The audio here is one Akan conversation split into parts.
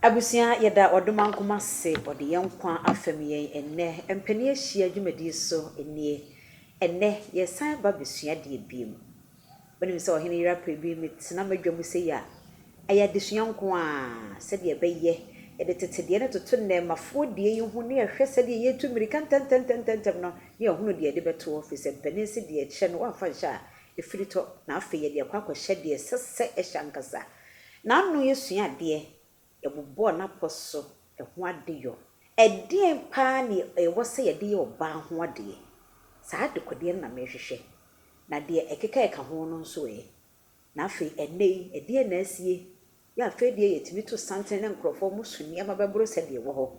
Abusua yɛda Ɔdomankoma ase ɔde yɛn nkwa afɛm yɛn ɛnnɛ mpanin ahyia dwumadie so nie. Ɛnnɛ yɛsan ba bɛsua adeɛ biom. Wonim sɛ ɔhene yere apɛ bi metena m'adwa mu sei a, ɛyɛ adesua nko ara sɛdeɛ ɛbɛyɛ yɛde tete deɛ no toto nnɛɛmafoɔ deɛ yi ho na yɛhwɛ sɛdeɛ yɛtu mmirika ntɛmntɛmntɛmntɛm no na yɛhunu deɛ yɛde bɛtoɔ firi sɛ mpanin se deɛ ɛkyɛ no woamfa nhyɛ a ɛfiri tɔ na afei yɛde akɔ akɔhyɛ deɛ ɛsɛ sɛ ɛhyɛ ankasa. N'ano yɛsua adeɛ, yɛbobɔɔ n'apɔ so ɛho adeyɔ. Ɛdeɛn paa na ɛwɔ sɛ yɛde yɛ ɔbaa ho adeɛ? Saa adekodeɛ no na merehwehwɛ. Na deɛ ɛkeka ɛka ho no nso ɛ? Na afei ɛnnɛ yi, ɛdeɛn na asie? Yɛ afei deɛ yɛtumi to santene na nkurɔfoɔ wɔn so nneɛma bɛboro sɛdeɛ ɛwɔ hɔ,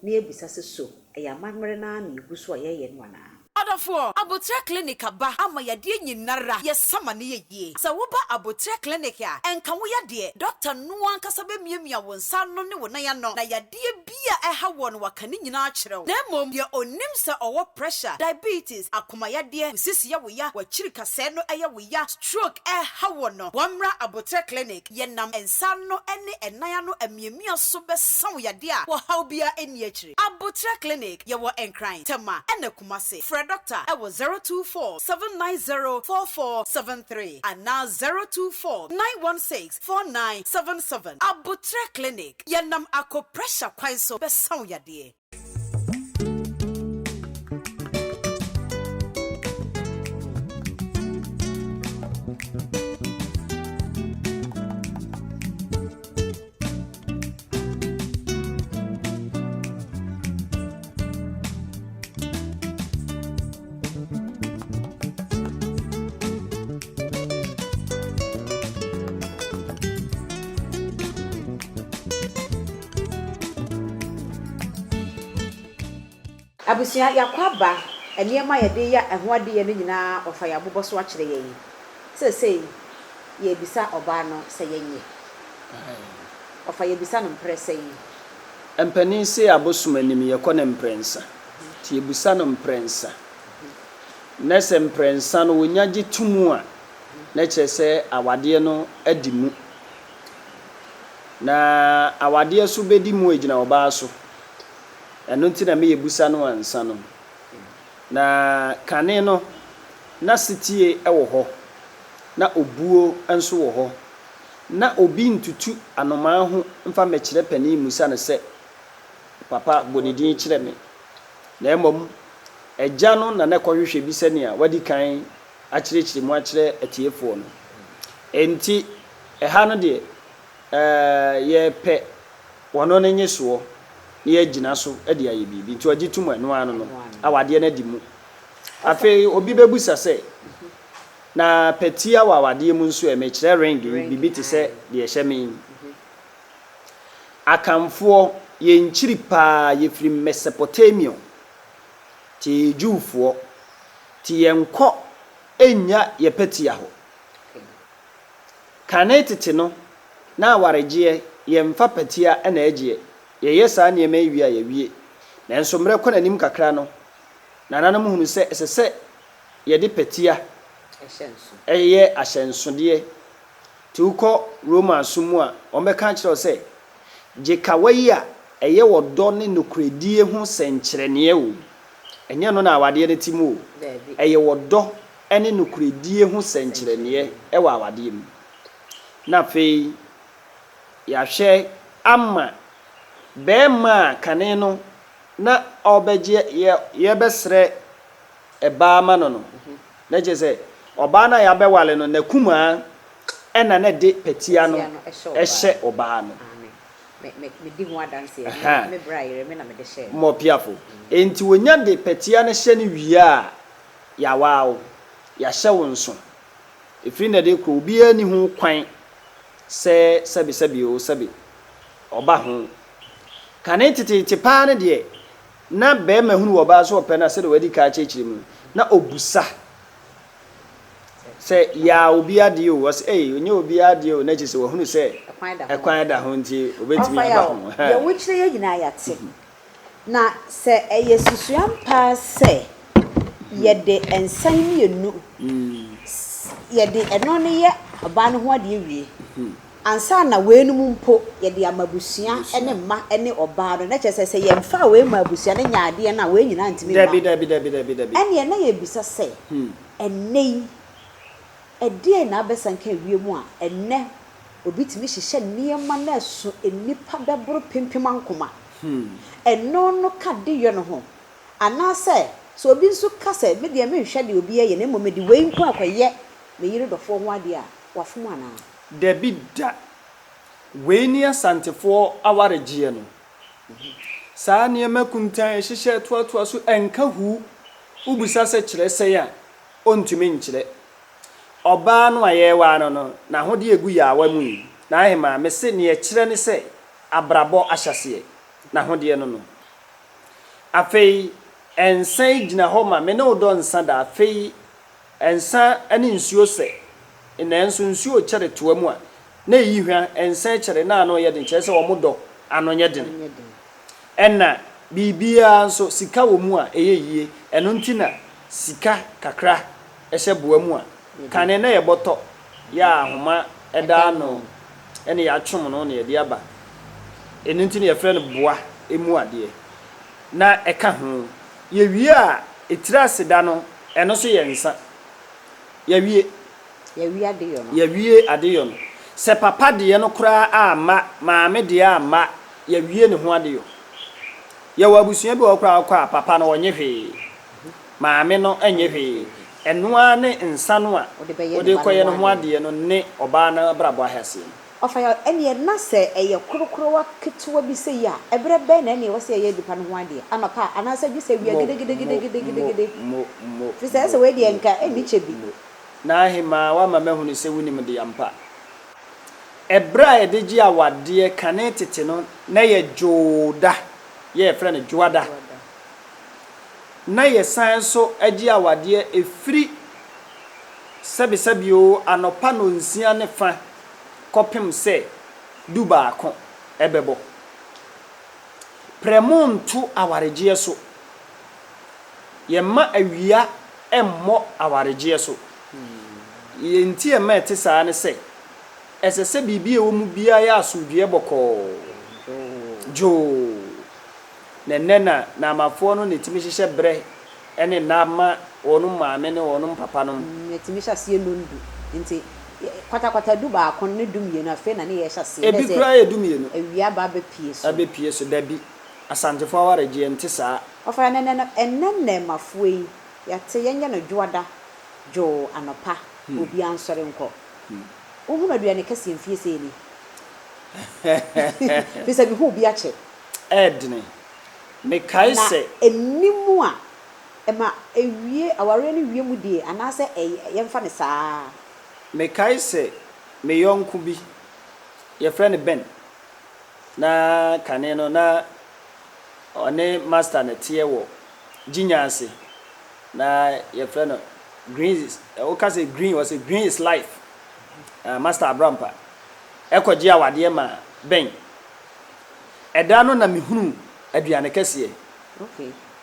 na yɛabisa sɛ, So ɛyɛ amammerɛ no ara na yɛgu so a yɛreyɛ no anaa? Ɔdɔfoɔ, Aboterɛ Clinic aba ama yadeɛ nyinara yɛ sa ma no yɛ yie. Sɛ wo ba Aboterɛ Clinic a, ɛnka wo yadeɛ. Dɔkta no ankasa bɛmiamia wo nsa ano ne wo nan ano na yadeɛ bi a ɛha woɔ no waka ne nyinaa akyerɛ wo. Na mmom deɛ ɔnim sɛ ɔwɔ pressure, diabetes, akoma yadeɛ, wo sisi yɛ wo ya, w'akyiri kasɛɛ no yɛ wo ya, stroke ɛha woɔ no, wɔmmra Aboterɛ Clinic. Yɛnam nsa ano ne ɛnan ano amiamia so bɛsa wo yadeɛ a ɔhaw biara nni akyire. Aboterɛ Clinic, yɛwɔ Nkran, Tema ɛna Kumasi. Frɛ dɔkta ɛwɔ 024 790 4473 anaa 024 916 4977. Aboterɛ Clinic, yɛnam akoprɛhyɛ kwan so bɛsa wo yadeɛ. Abusua, yɛakɔ aba, nneɛma a yɛde yɛ ɛho adeyɛ no nyinaa ɔfa yɛn abobɔ so akyerɛ yɛn. Seesei yɛrebisa ɔbaa no sɛ yɛnyɛ. Ɔfa yɛbisa no mprɛ sɛn? Mpanin se abosom anim yɛkɔ no mprɛnsa, nti yɛbisa no mprɛnsa. Nɛ sɛ mprɛnsa no wɔnya gye to mu a, na kyerɛ sɛ awadeɛ no adi mu. Na awadeɛ so bɛdi mu agyina ɔbaa so. Ɛno nti na me yɛbusa no ansa no. Na kane no, na setie wɔ hɔ, na obuo nso wɔ hɔ. Ná obi ntutu anomaa ho mfa mmɛkyerɛ panin mmisa no sɛ, Papa, bɔ ne din kyerɛ me. Na mmom, agya no na na ɛkɔhwehwɛ bi sɛnea wadi kan akyerɛkyerɛ mu akyerɛ atiefoɔ no. Enti, ɛha no deɛ, yɛrepɛ ɔno ne nnyesoɔ na yɛagyina so de ayɛ biribi. Nti ɔgye tom a, ɛno ara no no, awadeɛ no adi mu. Afei obi bɛbisa sɛ, Na pɛtia wɔ awadeɛ mu nso ɛ, mekyerɛ ring yi, biribi te sɛ deɛ ɛhyɛ me yi. Akanfoɔ, yɛn nkyiri paa, yɛfiri Mesopotamia, nti yɛyɛ Jewfoɔ, nti yɛnkɔ nnya yɛ pɛtia hɔ. Kane tete no, na awaregyeɛ, yɛmfa pɛtia na ɛgyeɛ, yɛyɛ saa nneɛma yi wie a yɛawie. Nanso mmerɛ kɔ n'anim kakra no, nananom hunu sɛ ɛsɛ sɛ yɛde pɛtea yɛ ahyɛnsodeɛ. Nti wokɔ Roma som mu a, wɔbɛka akyerɛ wo sɛ, gye kawa yi a ɛyɛ ɔdɔ ne nokorɛdie ho sɛnkyerɛnneɛ o. Ɛnyɛ ɛno na awadeɛ no te mu o. Ɛyɛ ɔdɔ ne nokorɛdie ho sɛnkyerɛnneɛ wɔ awadeɛ mu. Na afei yɛahwɛ ama barima a kane no na ɔrebɛgye yɛbɛsrɛ baa ma no no, na kyerɛ sɛ ɔbaa no a yɛabɛwale no, n'akumaa na na ɛde patia no hyɛ ɔbaa no. Mmɔpiafo. Enti wɔnya de patia no hyɛ no wie a, yɛawaa wo, yɛahyɛ wo nso. Ɛfiri nnɛ de rekɔ, obiara nni ho kwan sɛ sɛbesɛbe oo sɛbe ɔba ho. Kane teteete paa no deɛ, Na barima hunu ɔbaa sɛ ɔpɛ no a, sɛdeɛ wadi kan akyerɛkyerɛ mu no, na ɔbusa sɛ, Yaa obi adeɛ o? Ɔse, Ei, ɔnyɛ obiara adeɛ o, na kyerɛ sɛ wahunu sɛ ɛkwan da ho nti ɔbɛtumi Ɔfa aba yaw, ho. deɛ wokyerɛ yɛ nyinaa yɛate. Na sɛ ɛyɛ susuam paa sɛ yɛde nsan mmienu, yɛde ɛno no yɛ ɔbaa no ho adeɛ wie. Ansa na weinom mpo yɛde ama abusua ne mma ne ɔbaa no, na kyerɛ sɛ, sɛ yɛmfaa wei mmaa abusua no nyaa adeɛ no a, wei nyinaa ntumi mma. Dabi, dabi, dabi, dabi, dabi. Ɛnneɛ na yɛrebisa sɛ, ɛnnɛ yi, ɛdeɛn na abɛsanka ewiem a ɛnnɛ obi tumi hyehyɛ nneɛma na ɛso nnipa bɛboro pempem ankoma? Ɛno no ka adeyɔ no ho? Anaasɛ, sɛ obi nso ka sɛ, Me deɛ menhwɛ deɛ obi reyɛ na mmom mede wei nko ara kɔyɛ me yere dɔfoɔ ho adeɛ a, wafom anaa? Dabi da! Wei ne Asantefoɔ awaregyeɛ no. Saa nneɛma kuntann a ɛhyehyɛ toatoa so ɛnka huu. Wobisa sɛ kyerɛ sɛn a, ɔntumi nkyerɛ. Ɔbaa no a yɛreware no no, n'ahodeɛ gu yaawa mu yi, n'ahemaa, mese deɛ ɛkyerɛ ne sɛ abrabɔ ahyɛaseɛ, n'ahodeɛ no no. Afei, nsa yi gyina hɔ ma me ne wo dɔ nsa da. Afei, nsa ne nsuo sɛ, nanso nsuo kyɛre toa mu a, na ɛyi hwa, nsa kyɛre na ano yɛ den, kyerɛ sɛ wɔn dɔ ano nyɛ den. Ɛna biribiara nso, sika wɔ mu a, ɛyɛ yie. Ɛno nti na sika kakra hyɛ boa mu a, kane na yɛbɔtɔ yɛ a ahoma da ano ne yɛatwom no na yɛde aba. Ɛno nti na yɛfrɛ no boa mu adeɛ. Na ɛka ho, yɛwie a, ɛtiri ase da no, ɛno nso yɛ nsa. Yɛawie. Yɛawie adeyɔ no. Yɛawie adeyɔ no. Sɛ papa deɛ no koraa amma, maame deɛ amma, yɛawie ne ho adeyɔ. Yɛwɔ abusua bi wɔ hɔ koraa a wokɔ a, papa no ɔnnye hwee. Maame no nyɛ hwee. Ɛno ara ne nsa no a wode rekɔyɛ no ho adeɛ no ne ɔbaa no abrabɔ ahyɛaseɛ no. Ɔfa yɛ ɛneɛ na sɛ ɛyɛ korokorowa ketewa bi sei a, ɛberɛ bɛn na ɛneɛ ɛwɔ sɛ yɛyɛ nipa no ho adeɛ? Anɔpa a, anaasɛ gye sɛ awia gedegedegedegede? Mo, mo, Firi sɛ ɛsɛ wei deɛ nka ɛnni kyɛ bi. mo. N'ahemaa, woama mahunu sɛ wonim de ampa. Ɛberɛ a yɛde gye awadeɛ kane tete no, na ɛyɛ Dwooda, yɛ yɛfrɛ no Dwoada. Na yɛsan nso gye awadeɛ ɛfiri sɛbesɛbe oo, anɔpa nnɔnsia ne fa kɔpem sɛ dubaako bɛbɔ. Prɛmo nto awaregyeɛ so. Yɛmma awia mmɔ awaregyeɛ so. Deɛ nti a ɛma ɛte saa ne sɛ, ɛsɛ sɛ biribi a ɛwɔ mu biara yɛ asomdwoeɛ bɔkɔɔ, dwoo. Na ɛnnɛ na Naamafoɔ no na ɛtumi hyehyɛ berɛ ne nna ma wɔnom maame ne wɔnom papanom. Ɛtumi hyɛ aseɛ nnɔndu. Nti kwatakwata dubaako ne dumienu afei na ne yɛhyɛ aseɛ. Ebi koraa yɛ dumienu. Awia aba abɛpue so. Abɛpue so, dabi. Asantefoɔ awaregyeɛ nte saa. Ɔfa ɛnɛ no, ɛnnɛ nnɛɛmafoɔ yi, yɛate yɛnyɛ no dwoada, dwoo anɔpa, obiara nsɔre nkɔ. Wohunu aduane kɛseɛ mfie sei ni? Firi sɛ mehu obi akyɛ. Ɛɛdene. Mekae Na sɛ. ɛnni mu a, ɛma ɛwie, awareɛ no wie mu die anaasɛ ɛyɛ, yɛmfa no saa ara. Mekae sɛ me yɔnko bi, yɛfrɛ no Ben, na kane no na ɔne Master na ɛteɛ wɔ Gyinya ase, na yɛfrɛ no Green is, woka sɛ green, ɔsɛ green is life, ah, Master Abrampa, ɛkɔgye awadeɛ maa Ben. Ɛda no na mehunuu aduane kɛseɛ,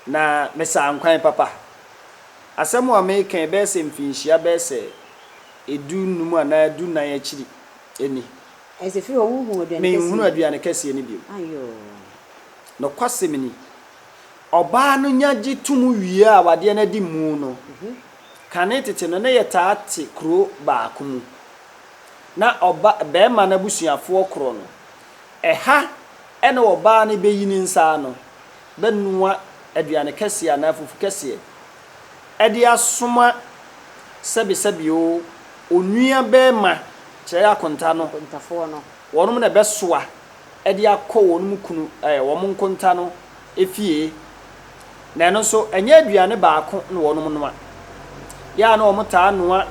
na mesaa nkwan papa. Asɛm a mereka yi, bɛyɛ sɛ mfinhyia bɛyɛ sɛ du-nnum anaa du-nnan akyiri ni. Menhunuu aduane kɛseɛ no bio. Nokwasɛm ni, ɔbaa no nya gye tom wie a awadeɛ no adi mu no, kane tete no na yɛtaa te kuro baako mu. Na ɔba, barima no abusuafoɔ korɔ no, Ɛha na ɔbaa no bɛyi ne nsa ano bɛnoa aduane kɛseɛ anaa fufu kɛseɛ de asoma sɛbesɛbe oo, onua barima, kyerɛ akonta no, wɔnom na ɛbɛsoa de akɔ wɔnom kunu, ɛɛ, wɔn nkonta no fie. Na ɛno nso, ɛnyɛ aduane baako na wɔnom noa. Yɛ a na wɔtaa noa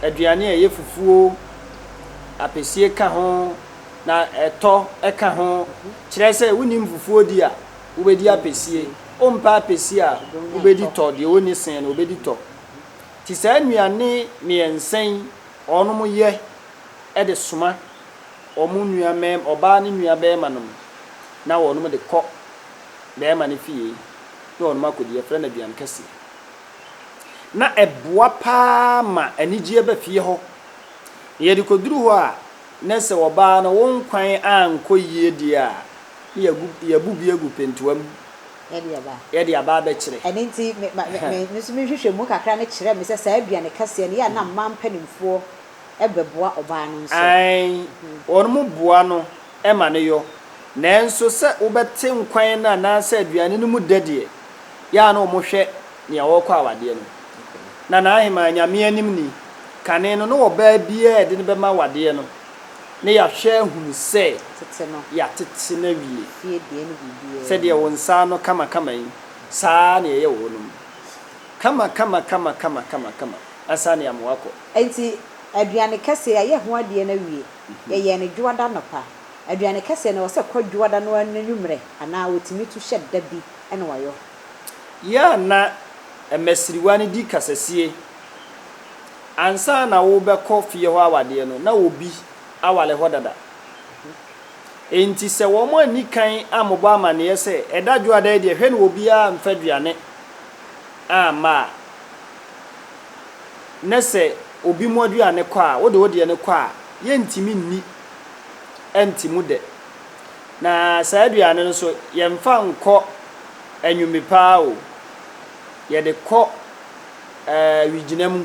aduane a ɛyɛ fufuo, apɛsie ka ho, na ɛtɔ ka ho. Kyerɛ sɛ, wonnim fufuo di a, wobɛdi apɛsie. Wompɛ apɛsie a, wobɛdi tɔ. Deɛ ɔnni se no, ɔbɛdi tɔ. Nti saa nnuane mmiɛnsa yi, wɔnom yɛ de soma wɔn nua mmarima, ɔbaa no nua barima nom, na wɔnom de kɔ barima no fie na wɔnom akɔdi. Yɛfrɛ no aduane kɛseɛ. Na ɛboa pa ara ma anigyeɛ ba fie hɔ. Na yɛde kɔduru hɔ a. Ne sɛ ɔbaa no wo nkwan ankɔ yie deɛ a, ne yɛagu, yɛabu bi agu pentoa mu. Yɛde aba. Yɛde aba abɛkyerɛ. Ɛno nti, me, ma, me, me nso me nhwehwɛmu kakra no kyerɛɛ me sɛ saa aduane kɛseɛ no, yɛ a na mmaa mpanimfoɔ bɛboa ɔbaa no nso. Aane, wɔn boa no ma no yɔ. Nanso sɛ wobɛte nkwan no anaasɛ aduane no mu dɛ deɛ, yɛ a na wɔhwɛ nea ɔrekɔ awadeɛ no. Na n'aheman, Nyame anim ni, kane no na ɔbaa biara a yɛde no bɛma awadeɛ no, na yɛahwɛ ahunu sɛ yɛatete no awie. Sɛdeɛ wo nsa ano kamakama yi, saa ara na yɛyɛ wɔ wɔnom. Kama kama kama kama kama kama, ansa na yɛama wakɔ. Enti aduane kɛseɛ, yɛayɛ ho adeɛ no awie. Yɛyɛɛ no Dwoada anɔpa. Aduane kɛseɛ no, ɛwɔ sɛ ɛkɔ Dwoada no ara n'anwummerɛ anaa wɔtumi tu hyɛ da bi na wɔayɔ. Yɛ a na mmasiriwa no di kasasie. Ansa na wobɛkɔ fie hɔ awadeɛ no, na obi aware hɔ dada. Enti sɛ wɔanni kan ammobɔ amanneɛ sɛ ɛda Dwoada yi deɛ hwɛ na obiara amfa aduane amma a, na sɛ obi mu aduane kɔ a, wode wo deɛ no kɔ a, yɛntumi nni ɛnte mu dɛ. Na saa aduane no nso, yɛmfa nkɔ anwumme paa o, yɛde kɔ awigyina mu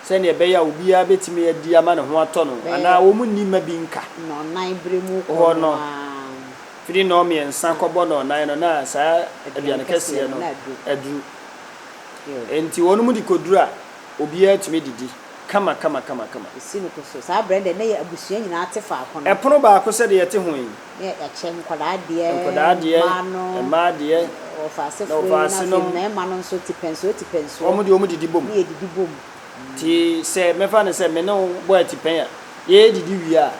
sɛdeɛ ɛbɛyɛ a obiara bɛtumi adi ama ne ho atɔ no, anaa wɔn nni mma bi nka. Nnɔnnan berɛ mu kɔ Hɔ no no, ara. firi nnɔnmiɛnsa kɔbɔ nnɔnnan no, na saa Aduane aduane kɛseɛ kɛseɛ no no na aduru. aduru. Yoo. Enti wɔn de kɔduru a, obiara tumi didi kama kama kama kama. Ɛsi no ko so. Saa berɛ no deɛ, na yɛ abusua nyinaa te faako no. Ɛpono baako sɛdeɛ yɛte ho yi. Ne yɛakyɛ nkwadaa deɛ, Nkwadaa deɛ, mmaa no, mmaa deɛ, wɔfaasefoɔ na yi, na wɔfaase afei nom. mmarima no nso tipɛnsoɔ tipɛnsoɔ. Wɔn deɛ wɔn didi bom. Ne yɛdidi bom. Nti sɛ mɛfa no sɛ me ne wo bɔ atipɛn a, yɛredidi wie a,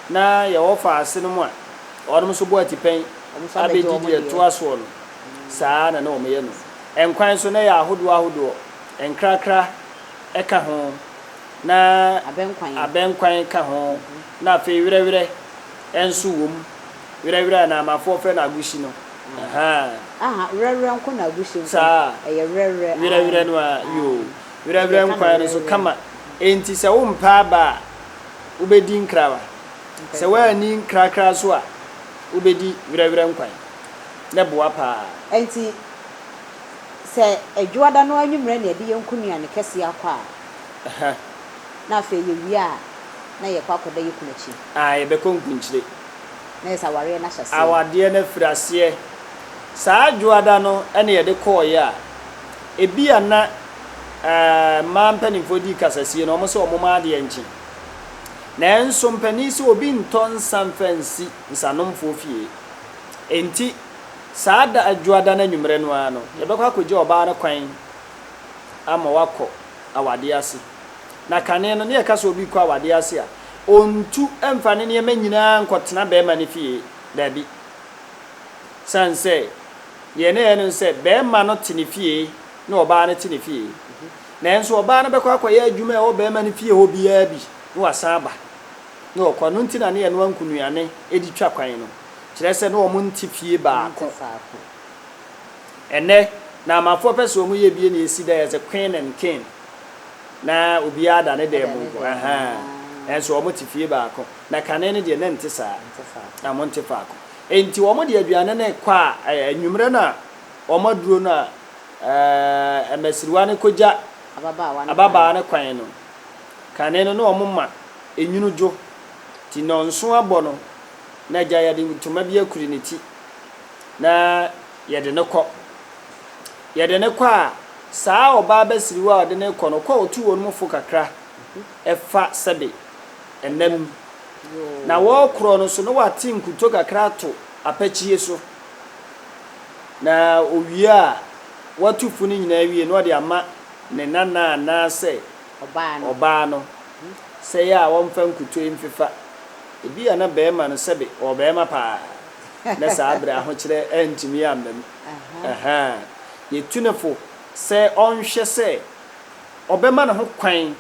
na yɛn wɔfaase nom a wɔnom nso bɔ atipɛn Wɔn nso abɛgye abɛdi wɔn deɛ deɛ. ɛtoa soɔ no, saa ara na na wɔyɛ no. Nkwan nso na ɛyɛ ahodoɔ ahodoɔ, nkrakra ka ho, na Abɛnkwan. abɛnkwan ka ho, na afei werɛwerɛ nso wɔ mu. Werɛwerɛ a Naamafoɔ frɛ no agushi no. Ahaa. Aha, werɛwerɛ nko na agushi nko. Saa. Ɛyɛ werɛwerɛ, aane. Werɛwerɛ no ara, yoo. Werɛwerɛ Yɛka no nkwan no nso werɛwerɛ. kama. Enti sɛ wompɛ aba a, wobɛdi nkrawa. Sɛ Nkrakra. woanni nkrakra nso a, wobɛdi werɛwerɛ nkwan. Na ɛboa pa ara. Enti sɛ Adwoada no anwummerɛ na yɛde yɛn nkonuane kɛseɛ akɔ a, Aha. na afei yɛwie a, na yɛkɔ akɔda yɛn kunu akyi. Ah, yɛbɛkɔ nkunkyire. Na yɛ sɛ awareɛ no ahyɛ aseɛ. Awadeɛ no afiri aseɛ. Saa Dwoada no na yɛde kɔeɛ a, ebia na eh, mmaa mpanimfoɔ dii kasasie no, wɔn sɛ wɔn mma adeɛ nkye. Nanso mpanin sɛ obi ntɔ nsa mfa nsi nsanomfoɔ fie. Enti, saa da Dwoada no anwummerɛ no ara no, yɛbɛkɔ akɔgya ɔbaa no kwan ama wakɔ awadeɛ ase. Na kane no, ne yɛka sɛ obi rekɔ awadeɛ ase a, ɔntu mfa ne nneɛma nyinaa nkɔtena barima no fie. Dabi. Sane sɛ, deɛ na ɛyɛ no ne sɛ, barima no te ne fie na ɔbaa no te ne fie. Nanso ɔbaa no bɛkɔ akɔyɛ adwuma a ɛwɔ barima no fie hɔ biara bi na wasan aba na ɔkɔ. Ɛno nti na ne yɛnoa nkunuane de twa kwan no. Kyerɛ sɛ, na wɔnte fie baako. Ɛnnɛ, Naamafoɔ pɛ sɛ wɔyɛ bie na ɛsi dan yɛ sɛ queen and king na obiara da ne dan mu nko ahaa nanso wɔn te fie baako na kane no deɛ na ɛnte saa na wɔn nte faako enti wɔn de aduane no rekɔ a ɛɛ anwummerɛ no a wɔn aduro no a ɛɛ mmasiriwa no kɔgya ababaawa no kwan no kane no na wɔn ma enwunu dwo ti nnɔnson abɔ no na agya yɛde ntoma bi akuri ne ti na yɛde no kɔ. Yɛde no kɔ a, saa ɔbaa basiriwa a ɔde no rekɔ no, ɔkɔ a ɔtu wɔn mu fo kakra fa sɛbe nna mu. Na wɔrekorɔ no nso, na wate nkuto kakra ato apakyie so. Na ɔwie a, watu fo no nyinaa wie na ɔde ama ne nana anaasɛ ɔbaa no sɛ ɛyɛ a ɔmfa nkuto yi mfefa. Ebia na barima no sɛbe ɔwɔ barima paa. na saa bere ahokyerɛ antumi amma mu. Ahaa. Yɛtu no fo sɛ ɔnhwɛ sɛ ɔbɛma ne ho kwan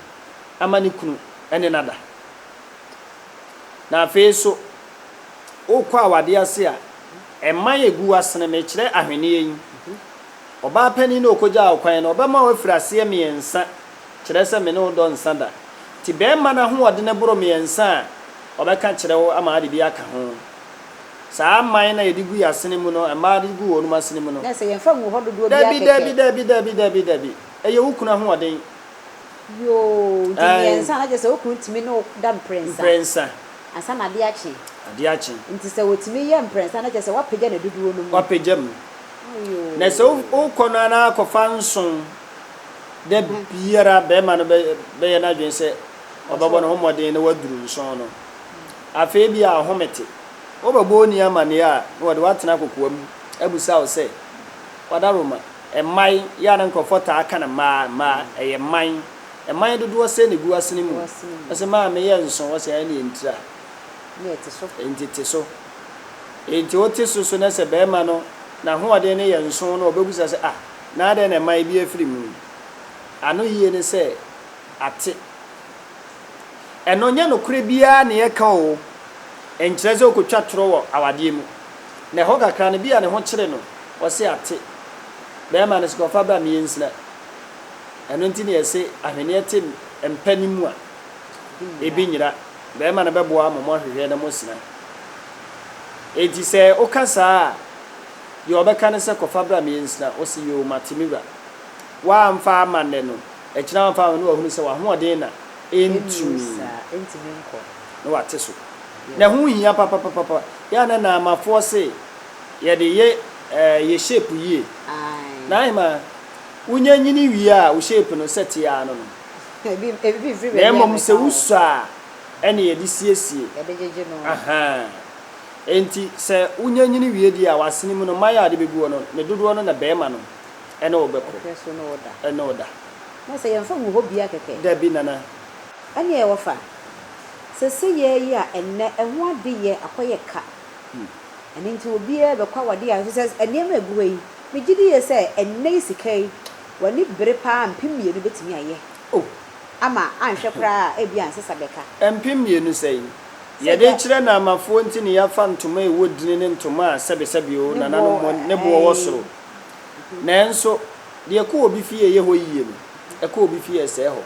ama ne kunu ne no ada. Na afei nso, wokɔ awadeɛ ase a, mma yɛgu w'asene, mekyerɛ ahweneɛ yi. Ɔbaa panin no a ɔkɔgyaa wo kwan no, ɔbɛma woafiri aseɛ mmiɛnsa, kyerɛ sɛ me ne wo dɔ nsa da. Nti barima no ahoɔdene boro mmiɛnsa a, Ɔbɛka kyerɛ wo ama ade bi aka ho. Saa mman no a yɛde gu yɛn asene mu no, mmaa de gu wɔn asene mu no. Na sɛ yɛmfa ngu hɔ dodoɔ biara Dabi, kɛkɛ. dabi, dabi, dabi, dabi, dabi. Ɛyɛ wo kunu ahoɔden. Yoo, nti Ae. mmiɛnsa a na kyerɛ sɛ wo kunu tumi ne wo da mprɛnsa. Mprɛnsa. Ansa na adeɛ akye. Adeɛ akye. Nti sɛ wɔtumi yɛ mprɛnsa a na kyerɛ sɛ woapagya no dodoɔ no mu. Woapagya mu. Na sɛ wokɔ no ara na akɔfa nson, da biara barima no bɛyɛ n'adwene sɛ ɔbɛbɔ ne ho mmɔden na waduru nson no. Afei ebia ahome te. Wobɛbɔ onii amanneɛ a, na wɔde wo atena kokoam abisa wo sɛ, Wadaroma, mman, yɛ a na nkurɔfoɔ taa ka no mmaa, mmaa, ɛyɛ mman. Mman dodoɔ sɛn na ɛgu w'asene mu? Ɔse, Maame, yɛ nson. Ɔse, Ɛnneɛ ntira. Enti te so. Enti wote so so na sɛ barima no n'ahoɔden no yɛ nson no a, ɔbɛbisa sɛ, Ah, na adɛn na mman bi afiri mu? Ano yie ne sɛ, Ate. Ɛno nyɛ nokorɛ biara na yɛka oo, ɛnkyerɛ sɛ ɔkɔtwa torɔ wɔ awadeɛ mu. Na ɛhɔ kakra no, bi a ne ho kyere no, ɔse ate. Barima no se kɔfa bra me yɛnsina. Ɛno nti na yɛse ahweneɛ te mpa no mu a, ebi nyera. Barima no bɛboa ama moahwehwɛ na moasina. Enti sɛ woka saa a, deɛ ɔbɛka ne sɛ kɔfa bra me yɛnsina. Wose yoo mate me wura. Woamfa amma nnɛ no, Akyiri a wamfa amma no na wahunu sɛ w'ahoɔden na ɛntumi na wate so. Na ɛho hia papapapapa. Yɛ a na Naamafoɔ se yɛde yɛ yɛ shape yie. Na ahemaa, wonya nyini wie a wo shape no sɛ te ara no no. Na mmom sɛ wosua a ɛne yɛde siesie. Ahaa. Enti sɛ wonya nyini wie deɛ a w'asene mu no mman a wode bɛgu hɔ no ne dodoɔ no na bɛrima no ɛne wo bɛkɔ. Ɛhwɛ so ne wo da. Ɛne wo da. Na sɛ yɛmfa ngu hɔ bia kɛkɛ. Dabi Nana. Ɛneɛ wɔfa. Sɛ seyɛɛ yi a ɛnnɛ ɛho adeyɛ akɔyɛ ka. Ɛno nti obiara bɛkɔ awadeɛ a ɛfiri sɛ nneɛma a ɛgu hɔ yi, megye di yie sɛ ɛnnɛ yi sika yi w'ani bere paa a 2000 bɛtumi ayɛ Oh. ama anhwɛ koraa a ebia nsesa bɛka. 2000 sɛn? Sɛ Yɛde gya. rekyerɛ Naamafoɔ nti ne yɛafa ntoma a ɛwɔ dini ne ntoma a sɛbesɛbe o, Ne nananom boɔ mo, ne boɔ wɔ ɛɛn. soro. Nanso, deɛ ɛkɔ obi fie a ɛyɛ hɔ yie no, ɛkɔ obi fie a ɛsɛe hɔ.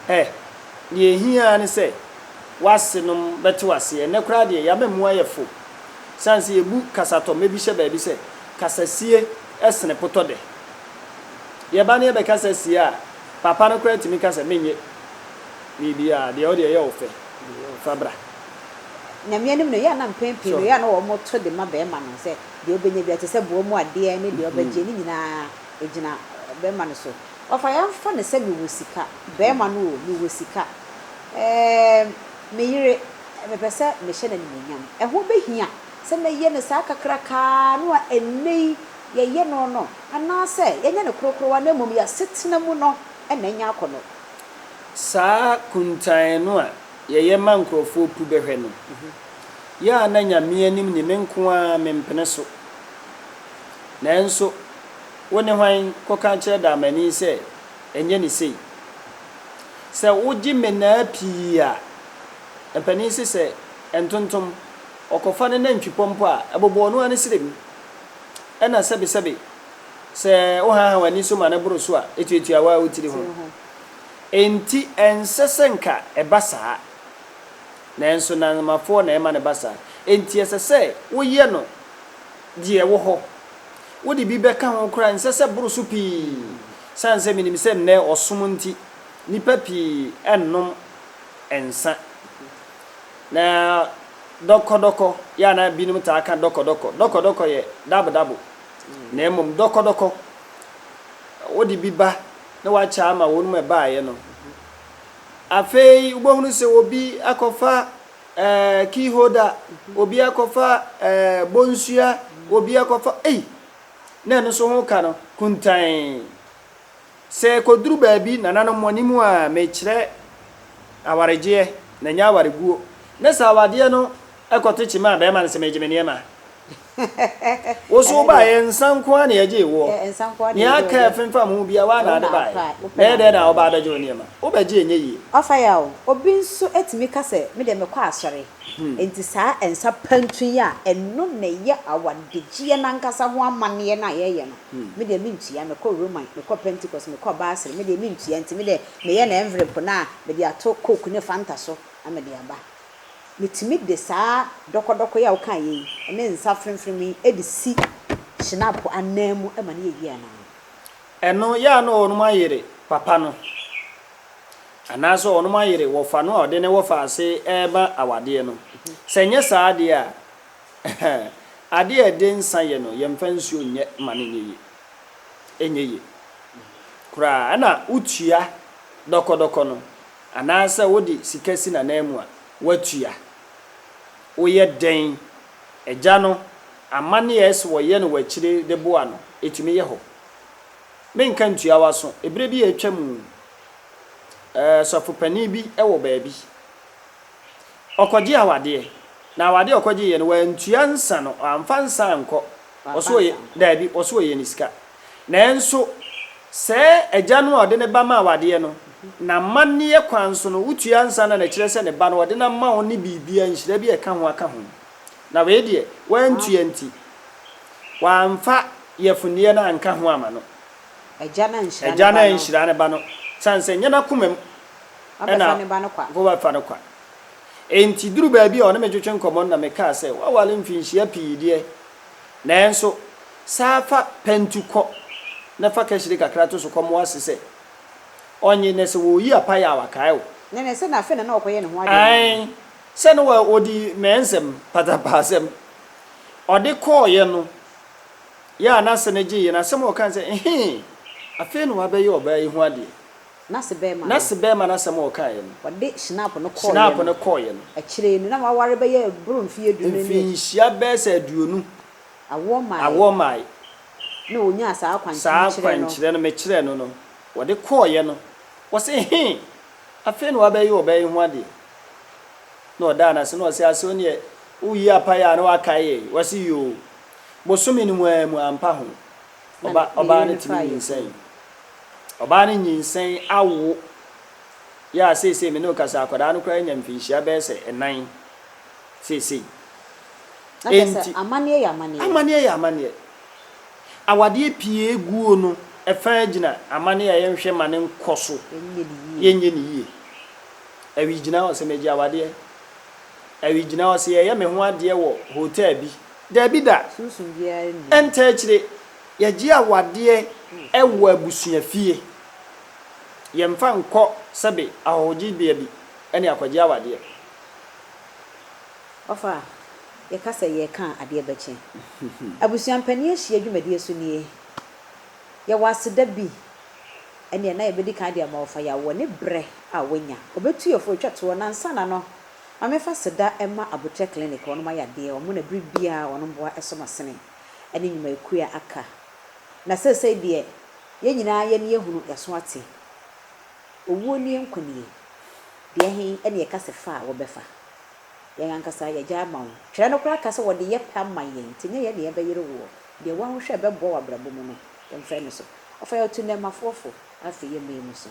Hɛ! Deɛ ɛhia ara ne sɛ w'asenom bɛte wo aseɛ. Ɛnnɛ koraa deɛ, yɛn amamuo ayɛ fo. Ɛsiane sɛ yɛbu kasatɔmmɛ bi hyɛ baabi sɛ, kasasie sene potɔ dɛ. Yɛba na yɛbɛkasa sie a, papa no koraa tumi ka sɛ, Mennye biribiara, deɛ wo deɛ ɛyɛ wo fɛ, fa bra. Nyame anim no, ɛyɛ a na mpɛn pii no, ɛyɛ a na wɔto de ma barima no sɛ Deɛ ɔbɛnya biara, te sɛ boɔ mu adeɛ ne deɛ ɔbɛgye, ne nyinaa ɛgyina barima no so. Ɔfa yɛmfa no sɛ mewɔ sika, barima no o, mewɔ sika, ɛɛm, me yere, mepɛ sɛ mehyɛ no animuonyam. Ɛho bɛhia sɛ mɛyɛ no saa kakrakaa no a ɛnnɛ yi yɛyɛ no no, anaasɛ yɛnyɛ no korokorowa na mmom yɛn asetena mu no na ɛnyɛ akɔnnɔ? Saa kuntann no a yɛyɛ ma nkurɔfoɔ pu bɛhwɛ no, Yɛ a na Nyame anim ni me nko ara mempene so. Nanso wo ne hwan kɔka kyerɛ Daamani sɛ ɛnyɛ ne sei? Sɛ wogye mmenaa pii a, mpanin se sɛ ntontom, ɔkɔfa ne nantwipɔmpɔ a, ɛbobɔ ɔno ara ne srɛ mu. Ɛna sɛbesɛbe, sɛ wohaaha w'ani so ma no boro so a, etuatua wo ara wo tiri ho. Enti ɛnsɛ sɛ nka ɛba saa. Nanso nnansomafoɔ na ɛma no ba saa. Enti ɛsɛ sɛ woyɛ no deɛ ɛwɔ hɔ. Wode bi bɛka ho koraa a, ɛnsɛ sɛ ɛboro so pii. Ɛsiane sɛ menim sɛ nnɛ ɔsom nti, nnipa pii nnom nsã. Na dɔkɔdɔkɔ, yɛ a na binom taa ka dɔkɔdɔkɔ. Dɔkɔdɔkɔ yɛ dabodabo, na mmom dɔkɔdɔkɔ, wode bi ba na woakyɛ ama wɔn a ɛbaeɛ no. Afei wobɛhunu sɛ obi akɔfa eh, key holder, obi akɔfa eh, bonsua, obi akɔfa ei, na ɛno nso ho ka no kuntann. Sɛ ɛkɔduru baabi, nananom mo anim a mekyerɛ awaregyeɛ na ɛnyɛ awareguo, na sɛ awadeɛ no kɔto kyema a bɛrima no sɛ megye me nneɛma. Wo so wobaeɛ nsa nko ara na yɛgyee woɔ. Nea aka a ɛfemfam ho biara woa na wode baeɛ. Na ɛyɛ dɛn na woba abɛgye wo nneɛma? Wobɛgye ɛnyɛ yie. Ɔfa yaw. Obi nso tumi ka sɛ, Me deɛ mekɔ asɔre, enti saa nsa pantu yi a ɛno na ɛyɛ awadegyeɛ no ankasa ho amanneɛ no a yɛyɛ no, me deɛ mentua. Mekɔ Roman, mekɔ Pentecost, mekɔ Basel, me deɛ mentua. Enti me deɛ meyɛ no envelope no a, mede ato Coke ne Fanta so na mede aba. Metumi de saa dɔkɔdɔkɔ yi a wokaeɛ yi ne nsa fremfrem yi de si Schnapp ananmu ma no yɛ yie anaa? Ɛno yɛ a na wɔnom ayere papa no anaasɛ wɔnom ayere wɔfa no a ɔde ne wɔfa ase reba awadeɛ no. Sɛ ɛnyɛ saa deɛ a, adeɛ a ɛde nsa yɛ no yɛmfa nsuo nyɛ ma no nyɛ yie. Ɛnyɛ yie koraa. Ɛna wotua dɔkɔdɔkɔ no anaasɛ wode sika si n'ananmu a, woatua. Woyɛ dɛn? Agya no, amanneɛ a ɛsɛ wɔyɛ no wɔ akyire de boa no, ɛtumi yɛ hɔ. Menka ntua w'aso. Ɛberɛ bi a atwa mu, sɔfo panin bi wɔ baabi. Ɔkɔgyee awadeɛ, na awadeɛ a ɔkɔgyeeɛ no, wantua nsa no, wamfa nsa ankɔ. Ɔse ɔyɛ, daabi, ɔse ɔyɛ ne sika. Nanso, sɛɛ agya no a ɔde ne ba ma awadeɛ no, n'amanneɛ kwan so no, wotua nsa no a na ɛkyerɛ sɛ ne ba no, ɔde no ama wo ne biribiara, nhyira bi a ɛka ho aka ho. Na wei deɛ, wantua nti, wamfa yafunneɛ no anka ho amma no. Agya no anhyira ne Agya no ba no. anhyira ne ba no, sane sɛ ɛnyɛ n'akoma mu Wabɛfa na ne ba no kwa. wɔbɛfa no kwa. Enti duruu baabi a ɔne me twetwe nkɔmmɔ no na mekaa sɛ, Woaware mfinhyia pii deɛ, nanso saa fa pɛntu kɔ na fa kahyire kakra to so kɔmoa ase sɛ ɔnnye na sɛ wɔreyi apaeɛ a wakae wo. Ne ne sɛ na afei na na ɔkɔyɛ ne ho adeɛ no. Ae, sɛ na ɔdi mɛnsɛm, patapaasɛm. Ɔde kɔeɛ no, yɛ a n'ase no gyeeɛ no, asɛm a ɔkae ne sɛ, Ehee, afei na wabɛyɛ ɔbaa yi ho adeɛ. N'ase bɛrima no. N'ase bɛrima no asɛm a ɔkaeɛ no. Ɔde Schnapp no kɔeɛ no. Schnapp no kɔeɛ no. Akyire no, na waware bɛyɛ boro mfeɛ du no ne. Mfinhyia bɛyɛ sɛ aduonu. Awoɔ mmaeɛ. Awoɔ mmaeɛ. Na ɔnyaa saa akwankyerɛ no. Saa akwankyerɛ no, mekyerɛɛ no no, ɔde kɔeɛ no, ɔse, He! Afei na wabɛyɛ ɔbaa yi ho adeɛ. Na ɔdaa no ase, na ɔse, Ase wo deɛ, woyi apaeɛ a na woakae yɛn. Ɔse, Yoo. Bosome no mu ara mu, ampa ho, ɔba, ɔbaa no tumi nyinsɛn. Ɔbaa no nyinsɛn awo yɛ a seesei me ne wo kasa akwadaa no koraa anya mfinhyia bɛyɛ sɛ ɛnan seesei. Na kyerɛ sɛ amanneɛ yɛ amanneɛ. Amanneɛ yɛ amanneɛ. Awadeɛ pii eguo no ɛfa gyina amanneɛ a yɛnhwɛ ma no nkɔ so. Yɛnyɛ no yie. Yɛnyɛ no yie. Awi gyina hɔ sɛ megye awadeɛ. Awi gyina hɔ sɛ yɛyɛ me ho adeɛ wɔ hotel bi. Daabi da. Sunsum biara nni. Ɛnta akyire. Yɛgye awadeɛ wɔ abusuafie. Yɛmfa nkɔ sɛbe ahɔhogyebea bi ne akɔgye awadeɛ. Ɔfa, yɛka sɛ yɛreka a adeɛ bɛkye. Abusua mpanin ahyia dwumadie so nie. Yɛwɔ aseda bi ɛneɛ na yɛbɛdi kan de ama Ɔfa Yaw wɔ ne berɛ a wanya. Ɔbɛtu yɛn fo atwa toɔ na ansa na no, ma memfa aseda mma Aboterɛ Clinic, wɔnom ayɛ adeɛ, wɔn na berɛ biara wɔnom boa sɔ m'asene. ne nnwumayɛkuo a aka. Na seesei deɛ, yɛn nyinaa yɛn ani ahunu, yɛaso ate. Owuo nie, nkwa nie. Deɛ he ne yɛka sɛ fa a wɔbɛfa? Yɛn ankasa yɛagyae ama wo. Twerɛ no koraa ka sɛ wɔde yɛ pɛ ama yɛn, nti nyɛ yɛn na yɛbɛyere woɔ. Deɛ woahwehwɛ a ɛbɛboa w'abrabɔ mu no, yɛmfa nni so. Ɔfa yɛn to nnɛɛmafoɔ fo, na afei yɛmmɛ yi mu so.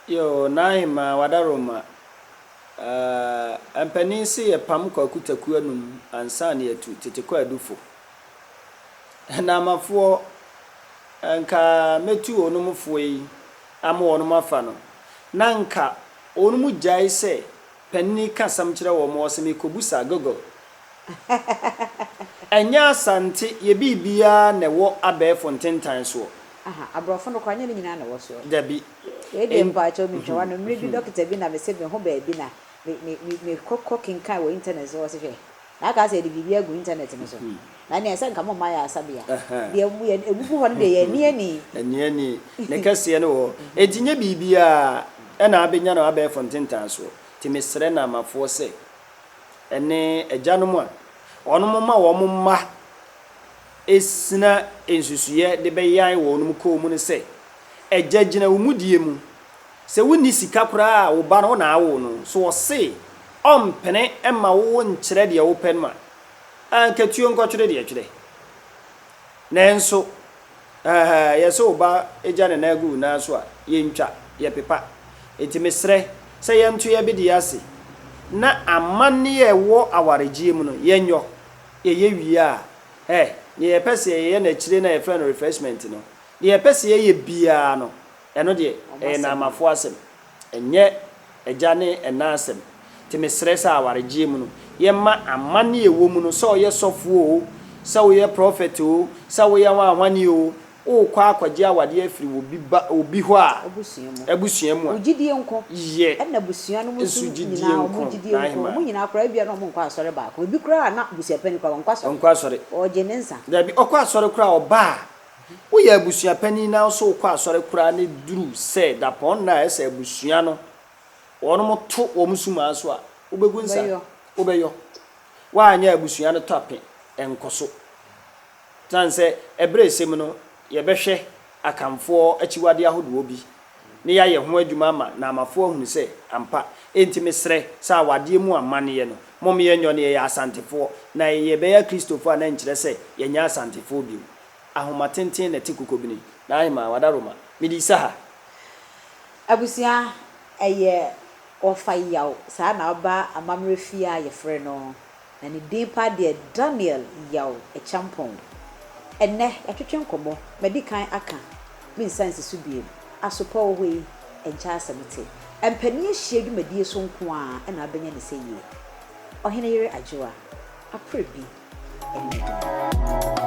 Yoo, N'ahemaa, w'adaworoma. Aah, mpanin se yɛpam Kwaku Taku anum ansa na yɛatu Tete Kwaadu fo. Nnamafoɔ, nka mɛtu wɔnom foɔ yi ama wɔnom afa no, na nka wɔnom gyae sɛ panini ka asɛm kyerɛ wɔn, ɔse mekɔbusa Google. Ɛnyɛ Asante yɛ biribiara na ɛwɔ abɛɛfo ntentan soɔ. Aha, aborɔfo no koraa nyɛ ne nyinaa na ɛwɔ soɔ. Dabi. Wei deɛ mpakyɛw mentwa w'ano, mmerɛ bi dɔketa bi na mese me ho baabi na me me me mekɔ kɔ kenkan wɔ internet so ɔse hwɛ na aka sɛ yɛde biribi agu internet no so na ɛneɛ sɛ nka mo mma yɛ asabea deɛ mo yɛ ɛgugu hɔ no deɛ yɛ ani ani. Ani ani, ne kɛseɛ no wɔ hɔ. Enti nyɛ biribiara na abɛnya no abɛɛfo ntentan soɔ. Nti mesrɛ Naamafoɔ sɛ ɛne agyanom a wɔn ma wɔn mma sina nsusuiɛ de bɛyan wɔn kɔn mu no sɛ, Agya gyina wo mudie mu, sɛ wonni sika koraa a wo ba no wo na awo no, so ɔse ɔmpene mma wo nkyerɛ deɛ wopɛ no a, anka tuo nkɔtwere deɛ twerɛ. Nanso ɛɛ yɛse wo ba gya ne nan gu wo nan so a, yɛntwa, yɛpepa. Enti mesrɛ sɛ yɛnto yɛn bedeɛ ase na amanneɛ a ɛwɔ awaregyeɛ mu no yɛnyɔ. Yɛyɛ wie a, ɛ, deɛ yɛpɛ sɛ yɛyɛ no akyire no a yɛfrɛ no refreshment no, deɛ yɛpɛ sɛ yɛyɛ biara no, ɛno deɛ, ɛyɛ Naamafoɔ asɛm, ɛnyɛ agya ne ɛna asɛm. Nti mesrɛ sɛ awaregyeɛ mu no, yɛmma amanneɛ a ɛwɔ mu no, sɛ ɔyɛ sɔfoɔ oo, sɛ woyɛ prɔfɛt oo, sɛ woyɛ hwanhwane oo, worekɔ akɔgye awadeɛ afiri obi ba, obi hɔ a, Abusua mu. abusua mu a, Wo gyidie nko. yɛ Ɛna abusua no mu nso nso gyidie nyinaa, wɔn nko, gyidie nko. n'ahemaa. Wɔn nyinaa koraa, ebia na wɔnkɔ asɔre baako. Ebi koraa a na abusuapanin koraa, ɔnkɔ asɔre. Ɔnkɔ asɔre. Ɔregye ne nsa. Dabi, ɔkɔ asɔre koraa a, ɔba a, woyɛ abusuapanin na wo nso wokɔ asɔre koraa na ɛduru sɛ dapɔnna a ɛsɛ abusua no wɔnom to wɔn sumaa so a, wobɛgu nsa? Wobɛyɔ. Wobɛyɔ. Woanyɛ a abusua no tɔ ape, ɛnkɔ so. Ɛsiane sɛ ɛberɛ ɛsɛ mu no, yɛbɛhwɛ Akanfoɔ akyiwadeɛ ahodoɔ bi na yɛayɛ ho adwuma ama Naamafoɔ ahunu sɛ ampa. Enti mesrɛ sɛ awadeɛ mu amanneɛ no, mom yɛnyɔ no, yɛyɛ Asantefoɔ, na yɛbɛyɛ Akristofoɔ a na ɛnkyerɛ sɛ yɛnyɛ Asantefoɔ bio. Ahoma tenten na ɛte kokobini. N'ahemaa, Wadaroma, mede Isaha. Abusua, ɛyɛ ɔfa yaw saa na ɔba amammerɛ fie a yɛfrɛ no na ne din paa deɛ Daniel Yaw Acheampong. Ɛnnɛ yɛatwetwe nkɔmmɔ, madi kan aka, mensan nsi so biom, asopɔ wɔ hɔ yi, ɛnkyɛ asɛm te. Mpanin ahyia dwumadie so nko ara na wobɛnya ne sɛ yie. Ɔhene yere Adwoa, apere bi ne adwuma.